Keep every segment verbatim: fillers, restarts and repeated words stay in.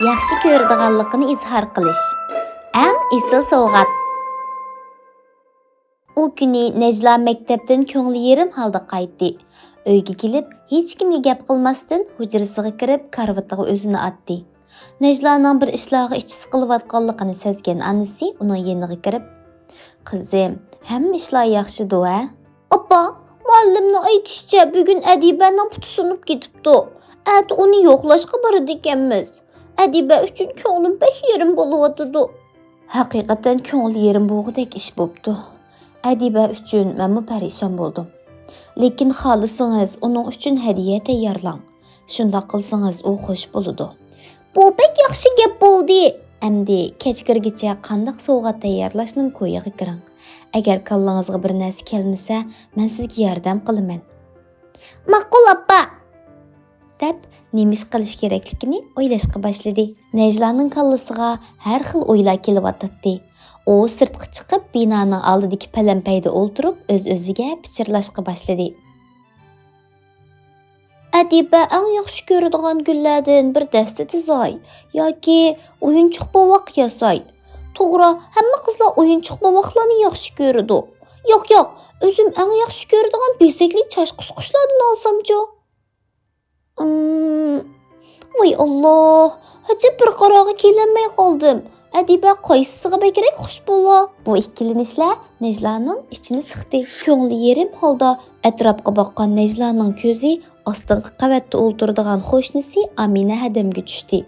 ياخشى كۆرىدىغانلىقىنى ئىزھار قىلىش. ئەڭ ئېسىل سوۋغات. ئۇ كۈنى نەجلا مەكتەپتىن كۆڭلى يېرىم ھالدا قايتتى. ئۆيگە كېلىپ، ھېچكىمگە گەپ قىلماستىن، ھۇجرىسىغا كىرىپ، كارىۋىتىغا ئۆزىنى ئاتتى. نەجلانىڭ بىر ئىشلارغا ئىچى سىقىلىۋاتقانلىقىنى سەزگەن ئانىسى ئۇنىڭ يېنىغا كىرىپ، «قىزىم، ھەممە ئىشلار ياخشىدۇ ھە؟» «ئاپا، مۇئەللىمنىڭ ئېيتىشىچە، بۈگۈن ئەدىبەنىڭ پۇتى سۇنۇپ كېتىپتۇ. ئەتە ئۇنى يوقلاشقا بارىدىكەنمىز. ئەدىبە ئۈچۈن كۆڭلۈم بەك يېرىم بولۇۋاتىدۇ.» ھەقىقەتەن كۆڭلى يېرىم بولغۇدەك ئىش بوپتۇ. ئەدىبە ئۈچۈن مەنمۇ پەرىشان بولدۇم. لېكىن خالىسىڭىز ئۇنىڭ ئۈچۈن ھەدىيە تەييارلاڭ. شۇنداق قىلسىڭىز ئۇ خوش بولىدۇ. بۇ بەك ياخشى گەپ بولدى. ئەمدى كەچ كىرگىچە قانداق سوۋغات تەييارلاشنىڭ كويىغا كىرىڭ. ئەگەر كاللىڭىزغا بىر نەرسە كەلمىسە، مەن سىزگە ياردەم قىلىمەن. ماقۇل، ئاپا! دەپ، نېمە ئىش قىلىش كېرەكلىكىنى ئويلاشقا باشلىدى. نەجلانىڭ كاللىسىغا ھەر خىل ئويلار كېلىۋاتاتتى. ئۇ سىرتقا چىقىپ، بىنانىڭ ئالدىدىكى پەلەمپەيدە ئولتۇرۇپ، ئۆز-ئۆزىگە پىچىرلاشقا باشلىدى. ئەدىبە ئەڭ ياخشى كۆرىدىغان گۈللەردىن بىر دەستە تىزاي ياكى ئويۇنچۇق بوۋاق ياساي. توغرا، ھەممە قىزلار ئويۇنچۇق بوۋاقلارنى ياخشى كۆرىدۇ. ياق، ياق، ئۆزۈم ئەڭ ياخشى كۆرىدىغان بېزەكلىك چاچقۇس قۇشلاردىن ئالسامچۇ؟ ئىم، ۋاي ئاللا، ئەجەب بىر قارارغا كېلەلمەي قالدىم. ئەدىبە قايسىسىغا بەكرەك خۇش بولا؟ بۇ ئىككىلىنىشلەر نەجلانىڭ ئىچىنى سىقتى. كۆڭلى يېرىم ھالدا ئەتراپقا باققان نەجلانىڭ كۆزى ئاستىنقى قەۋەتتە ئولتۇرىدىغان قوشنىسى ئامىنە ھەدەمگە چۈشتى.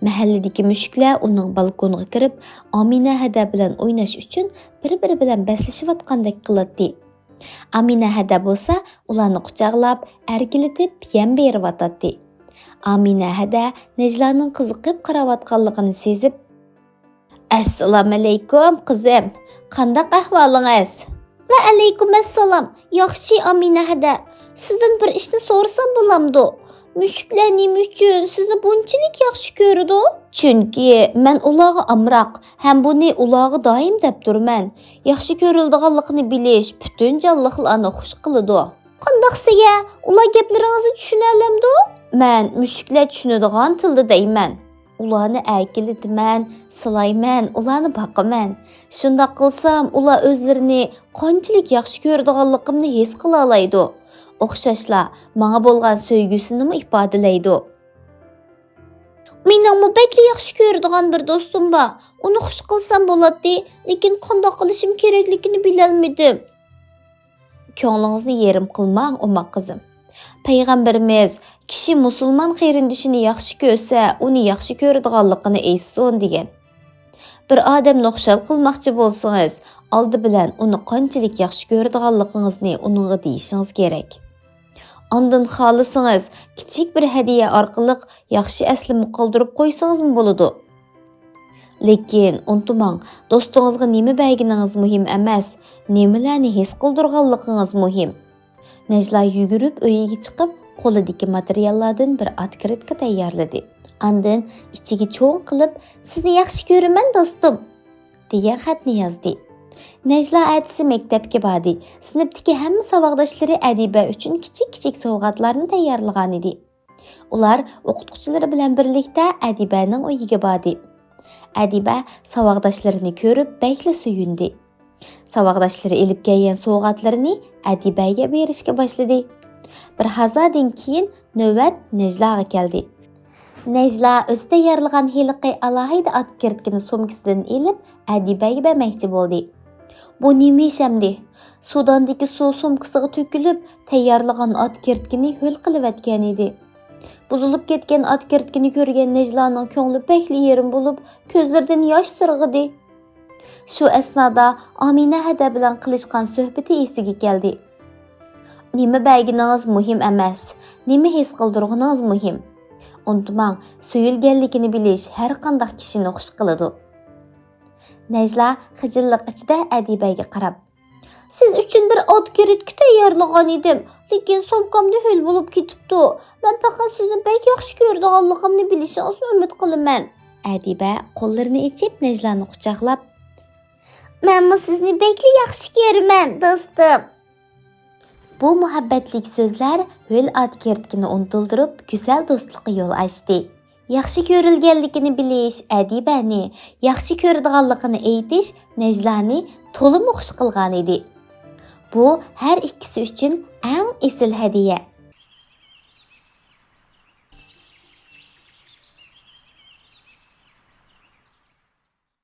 مەھەللىدىكى مۈشۈكلەر ئۇنىڭ بالكونىغا كىرىپ، ئامىنە ھەدە بىلەن ئويناش ئۈچۈن بىر-بىرى بىلەن بەسلىشىۋاتقاندەك قىلاتتى. ئامىنە ھەدە بولسا ئۇلارنى قۇچاقلاپ، ئەركىلىتىپ يەم بېرىۋاتاتتى. ئامىنە ھەدە نەجلانىڭ قىزىقىپ قاراۋاتقانلىقىنى سېزىپ، «ئەسسالامۇئەلەيكۇم، قىزىم. قانداق ئەھۋالىڭىز؟» «ۋەئەلەيكۇم ئەسسالام. ياخشى، ئامىنە ھەدە. سىزدىن بىر ئىشنى سورىسام بولامدۇ؟ مۈشۈكلەر نېمە ئۈچۈن سىزنى بۇنچىلىك ياخشى كۆرىدۇ؟» «چۈنكى مەن ئۇلارغا ئامراق ھەم بۇنى ئۇلارغا دائىم دەپ تۇرىمەن. ياخشى كۆرۈلىدىغانلىقىنى بىلىش پۈتۈن جانلىقلارنى خۇش قىلىدۇ.» «قانداقسىگە؟ ئۇلار گەپلىرىڭىزنى چۈشىنەلەمدۇ؟» «مەن مۈشۈكلەر چۈشىنىدىغان تىلدا دەيمەن. ئۇلارنى ئەركىلىتىمەن، سىلايمەن، ئۇلارنى باقىمەن. شۇنداق قىلسام، ئۇلار ئۆزلىرىنى قانچىلىك ياخشى كۆرىدىغانلىقىمنى ھېس قىلالايدۇ. ئوخشاشلا، ماڭا بولغان سۆيگۈسىنىمۇ ئىپادىلەيدۇ.» «مېنىڭمۇ بەكلا ياخشى كۆرىدىغان بىر دوستۇم بار. ئۇنى خۇش قىلسام بولاتتى، لېكىن قانداق قىلىشىم كېرەكلىكىنى بىلەلمىدىم.» «كۆڭلىڭىزنى يېرىم قىلماڭ، ئوماق قىزىم. پەيغەمبىرىمىز، كىشى مۇسۇلمان قېرىندىشىنى ياخشى كۆرسە، ئۇنى ياخشى كۆرىدىغانلىقىنى ئېيتسۇن، دېگەن. بىر ئادەمنى خۇشال قىلماقچى بولسىڭىز، ئالدى بىلەن ئۇنى قانچىلىك ياخشى كۆرىدىغانلىقىڭىزنى ئۇنىڭغا دېيىشىڭىز كېرەك. ئاندىن خالىسىڭىز، كىچىك بىر ھەدىيە ئارقىلىق ياخشى ئەسلىمە قالدۇرۇپ قويسىڭىزمۇ بولىدۇ. لېكىن ئۇنتۇماڭ، دوستىڭىزغا نېمە بەرگىنىڭىز مۇھىم ئەمەس، نېمىلەرنى ھېس قىلدۇرغانلىقىڭىز مۇھىم.» نەجلا يۈگۈرۈپ ئۆيىگە چىقىپ، قولىدىكى ماتېرىياللاردىن بىر ئاتكرىتكا تەييارلىدى. ئاندىن ئىچىگە چوڭ قىلىپ، «سىزنى ياخشى كۆرىمەن، دوستۇم» دېگەن خەتنى يازدى. نەجلا ئەتىسى مەكتەپكە باردى. سىنىپتىكى ھەممە ساۋاقداشلىرى ئەدىبە ئۈچۈن كىچىك-كىچىك سوۋغاتلارنى تەييارلىغانىدى. ئۇلار ئوقۇتقۇچىلىرى بىلەن بىرلىكتە ئەدىبەنىڭ ئۆيىگە باردى. ئەدىبە ساۋاقداشلىرىنى كۆرۈپ بەكلا سۆيۈندى. ساۋاقداشلىرى ئېلىپ كەلگەن سوۋغاتلىرىنى ئەدىبەگە بېرىشكە باشلىدى. بىر ھازادىن كېيىن نۆۋەت نەجلاغا كەلدى. نەجلا ئۆزى تەييارلىغان ھېلىقى ئالاھىدە ئاتكىرتكىنى سومكىسىدىن ئېلىپ، ئەدىبەگە بەرمەكچى بولدى. بۇ نېمە ئىش ئەمدى؟ سۇداندىكى سۇ سومكىسىغا تۆكۈلۈپ، تەييارلىغان ئاتكىرتكىنى ھۆل قىلىۋەتكەنىدى. بۇزۇلۇپ كەتكەن ئاتكىرتكىنى كۆرگەن نەجلانىڭ كۆڭلى بەكلا يېرىم بولۇپ، كۆزلىرىدىن ياش سىرغىدى. شۇ ئەسنادا ئامىنە ھەدە بىلەن قىلىشقان سۆھبىتى ئېسىگە كەلدى. نېمە بەرگىنىڭىز مۇھىم ئەمەس، نېمە ھېس قىلدۇرغىنىڭىز مۇھىم. ئۇنتۇماڭ، سۆيۈلگەنلىكىنى بىلىش ھەر قانداق كىشىنى خۇش قىلىدۇ. نەجلا خىجىللىق ئىچىدە ئەدىبەگە قاراپ، سىز ئۈچۈن بىر ئاتكىرتكا تەييارلىغان ئىدىم، لېكىن سومكامدا ھۆل بولۇپ كېتىپتۇ. مەن پەقەت سىزنى بەك ياخشى كۆرىدىغانلىقىمنى بىلىشىڭىزنى ئۈمىد قىلىمەن. ئەدىبە قوللىرىنى ئېچىپ نەجلانى قۇچاقلاپ، مەنمۇ سىزنى بەكلا ياخشى كۆرىمەن، دوستۇم. بۇ مۇھەببەتلىك سۆزلەر ھۆل ئاتكىرتكىنى ئۇنتۇلدۇرۇپ، گۈزەل دوستلۇققا يول ئاچتى. ياخشى كۆرۈلگەنلىكىنى بىلىش ئەدىبەنى، ياخشى كۆرىدىغانلىقىنى ئېيتىش نەجلانى تولىمۇ خۇش قىلغانىدى. بۇ ھەر ئىككىسى ئۈچۈن ئەڭ ئېسىل ھەدىيە.